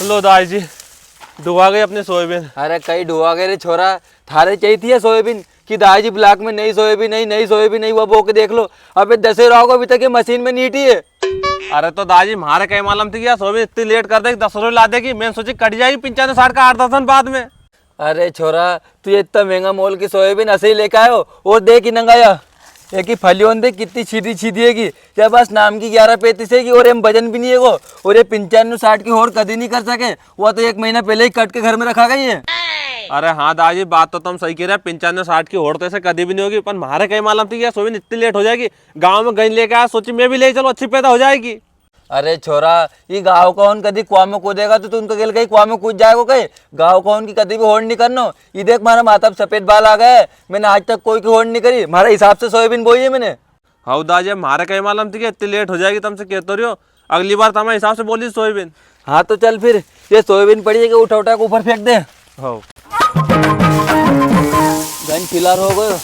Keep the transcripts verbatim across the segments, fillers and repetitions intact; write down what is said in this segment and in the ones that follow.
लो दाई जी, डुबा गई अपनी सोयाबीन। अरे कई डुबा गई रे छोरा, थारे चाहिए थी ये सोयाबीन कि दाई जी ब्लॉक में नई सोयाबीन आई, नई सोयाबीन आई, वो बो के देख लो। अबे दसेरा होगो, अभी तक ये मशीन में नी हिटी है। अरे तो दाई जी, म्हारे कई मालूम थी कि यार सोयाबीन इतनी लेट कर देगी, दस रोज ला देगी। मैंने सोची कट जाएगी पंचानवे साठ का आठ दस दिन बाद में। अरे छोरा, तू ये इतना महंगा मोल की सोयाबीन ऐसे ही लेके आयो और देख ही नंगाया। एक ही फलियों देख कितनी छीदी छीदी है कि, या बस नाम की ग्यारह पैंतीस है कि और एम वजन भी नहीं है वो। और ये पंचानवे साठ की होड़ कदी नहीं कर सके, वो तो एक महीना पहले ही कट के घर में रखा गई है। अरे हाँ दाई जी, बात तो तुम सही कह रहे, पंचानवे साठ की होड़ तो ऐसे कदी भी नहीं होगी, पर म्हारे कई मालूम थी कि यार सोयाबीन इतनी लेट हो जाएगी। गाँव में गई लेके आया, सोची मैं भी ले चलो, अच्छी पैदा हो जाएगी। अरे छोरा, ये गाँव का उन कदी कुआं में कूदेगा तो तू उनका गेल कई कुआं में कूद जाएगो कई? गाँव का उनकी कदी भी होड़ नहीं करनो। ये देख, मारा माथा पे सफेद बाल आ गए, मैंने आज तक कोई की होड़ नहीं करी, मारा हिसाब से सोयाबीन बोई है मैंने। हाउ दाजी, मारे कई मालूम थी कि इतनी लेट हो जाएगी, तुमसे कहतो रह्यो, अगली बार तुम्हारे हिसाब से बोली सोयाबीन। हाँ तो चल फिर, ये सोयाबीन पड़ी है कि उठा उठा के ऊपर फेंक दे। हाँ। गन फिलहाल हो गयो।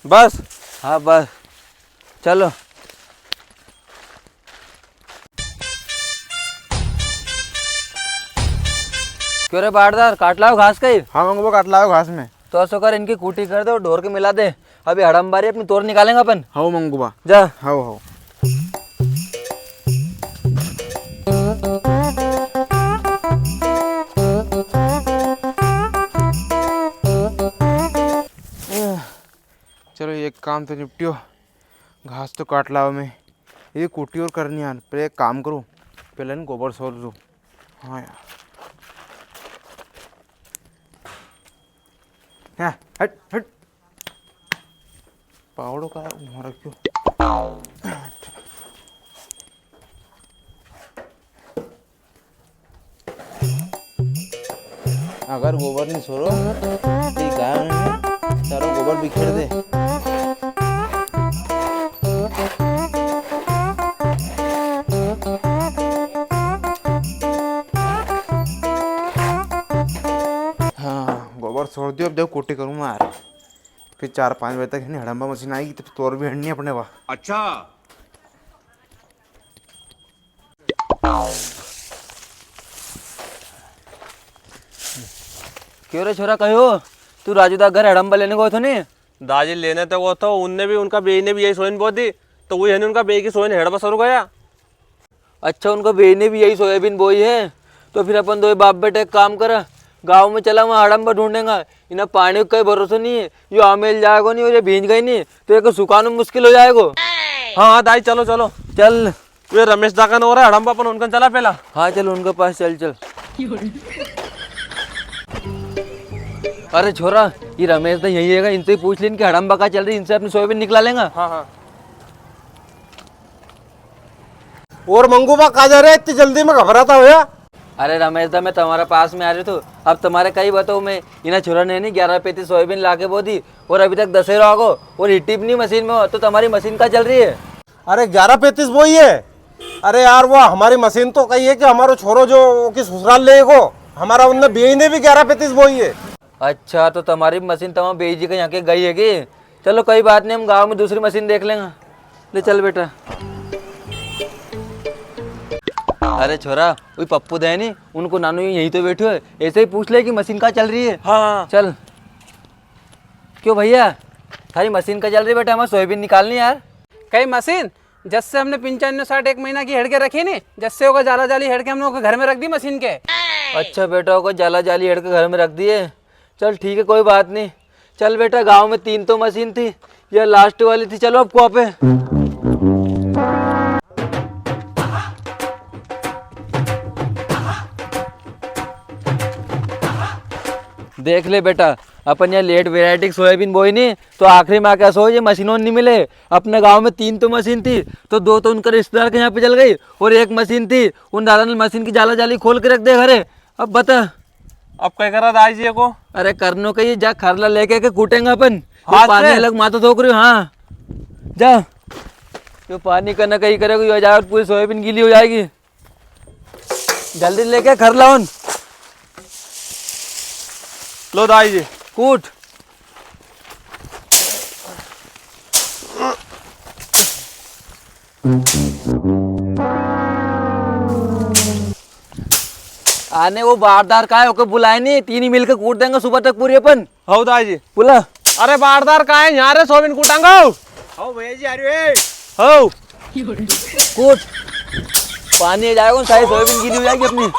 बस। हाँ बस, चलो। क्यों रे बाड़दार, काट लाओ घास कई? हाँ मंगू बा, काट लाओ घास में। तो असो कर, इनकी कूटी कर दे और ढोर के मिला दे। अभी हड़म्बारी अपनी तोर निकालेंगे अपन। हाउ मंगू बा। जा। How, how. चलो, एक काम तो निपटियो, घास तो काट लाओ मैं, ये कुट्टी और करनी यार। पर एक काम करूँ, पहले न गोबर सोर दूँ। हाँ यार, हाँ, हट हट, पावड़ो का मुंह रखियो। अगर गोबर नहीं सोरो, तो गाय ने सारो गोबर बिखेर दे। हाँ, गोबर छोड़ दियो, अब देखो कुट्टी करूँ मैं यार। फिर चार पाँच बजे तक है नी, हड़म्बा मशीन आएगी, तब तोर भी हड़नी अपने वा। अच्छा। क्यों रे छोरा, कहो तू राजू दा घर हड़म्बा लेने गयो थो नी? दाजी, लेने तो गयो थो, उनने भी, उनका बेई ने भी यही सोयाबीन बो दी, तो वही है नी, उनका बेई की सोयाबीन हेड़ बसर गया। अच्छा, उनका बेई ने भी यही सोयाबीन बोई है, तो फिर अपन दो बाप बेटे एक काम करा, गाँव में चला, वहाँ हड़म्बा ढूंढेंगा। इन्हें पानी का कोई भरोसा नहीं है, यो आमेल जाएगो नहीं और ये भींज गई नहीं, तो एक सुखानो मुश्किल हो जाएगो। हाँ, हाँ, दाई, चलो, चलो। चल। वे रमेश दा का नो रहा हड़म्बा, अपन उनका चला पहला। हाँ, चल, उनके पास चल, चल। अरे छोरा, ये रमेश दा यही है, इनसे ही पूछ लें कि हड़म्बा का चल रही, इनसे अपनी सोयाबीन निकला लेंगा। हाँ, हाँ। और मंगू बा, कां जा रहे इतनी जल्दी में घबराता होया? अरे रमेश दा, मैं तुम्हारे पास में आ रही थी। अब तुम्हारे कई बताऊँ मैं, इन्हें छोरा ने नी ग्यारह पैंतीस सोयाबीन लाके बो दी और अभी तक दसेरो आगो और हिटी भी नी मशीन में हो, तो तुम्हारी मशीन कां चल रही है? अरे ग्यारह पैंतीस बोई है। अरे यार, वो हमारी मशीन तो कही है कि हमारो छोरो जो की ससुराल लेगो, हमारा उनने बेई ने भी ग्यारह पैंतीस बोई है। अच्छा, तो तुम्हारी मशीन तुम्हारे बेई जी के यहाँ के गई है कि? चलो कोई बात नहीं, हम गांव में दूसरी मशीन देख लेंगे। ले चल बेटा। अरे छोरा, वही पप्पू दा है नी, उनको नानू यहीं तो बैठो है, ऐसे ही पूछ ले कि मशीन कां चल रही है। हाँ। चल। क्यों भैया, थारी मशीन कां चल रही है बेटा? हमारी सोयाबीन निकालनी यार। कई मशीन? जब से हमने पंचानवे साठ एक महीना की हेड़ के रखी नी, जब से ओका जाला जाली हेड़ के हमने ओका घर में रख दी मशीन के। अच्छा बेटा, ओका जाला जाली हेड़ के घर में रख दिए। चल ठीक है, कोई बात नहीं। चल बेटा, गांव में तीन तो मशीन थी, या लास्ट वाली थी। चलो अब कुआ पे। देख ले बेटा, अपन यहाँ लेट वैरायटी की सोयाबीन बोई नी, तो आखिरी में आके असो हो, ये मशीनों नी मिले। अपने गांव में तीन तो मशीन थी, तो दो तो उनका रिश्तेदार के यहाँ पे चल गई, और एक मशीन थी, उन दादा ने मशीन की जाला जाली खोल के रख दे घरे। अब बता। अब क्या करा दाई जी को? अरे करनो कई, जा खरला लेके के कूटेंगे अपन। हाथ यो पानी से? अलग माथो थोक रही, हाँ। जा। यो पानी करना कई करेगा, यो जाए पूरी सोयाबीन गीली हो जाएगी। जल्दी लेके खरला उन। लो दाई जी। कूट। आने वो बारदार का है, ओके बुलाए नी, तीन ही मिलके कूट देंगे सुबह तक पूरी अपन। हौ दाई जी। बुला। अरे बारदार का है, यहाँ रे सोयाबीन कूटांगा। हौ भैया जी, आ रही है। हौ। कूट। पानी आ जाएगा, सारी सोयाबीन गीली हो जाएगी अपनी।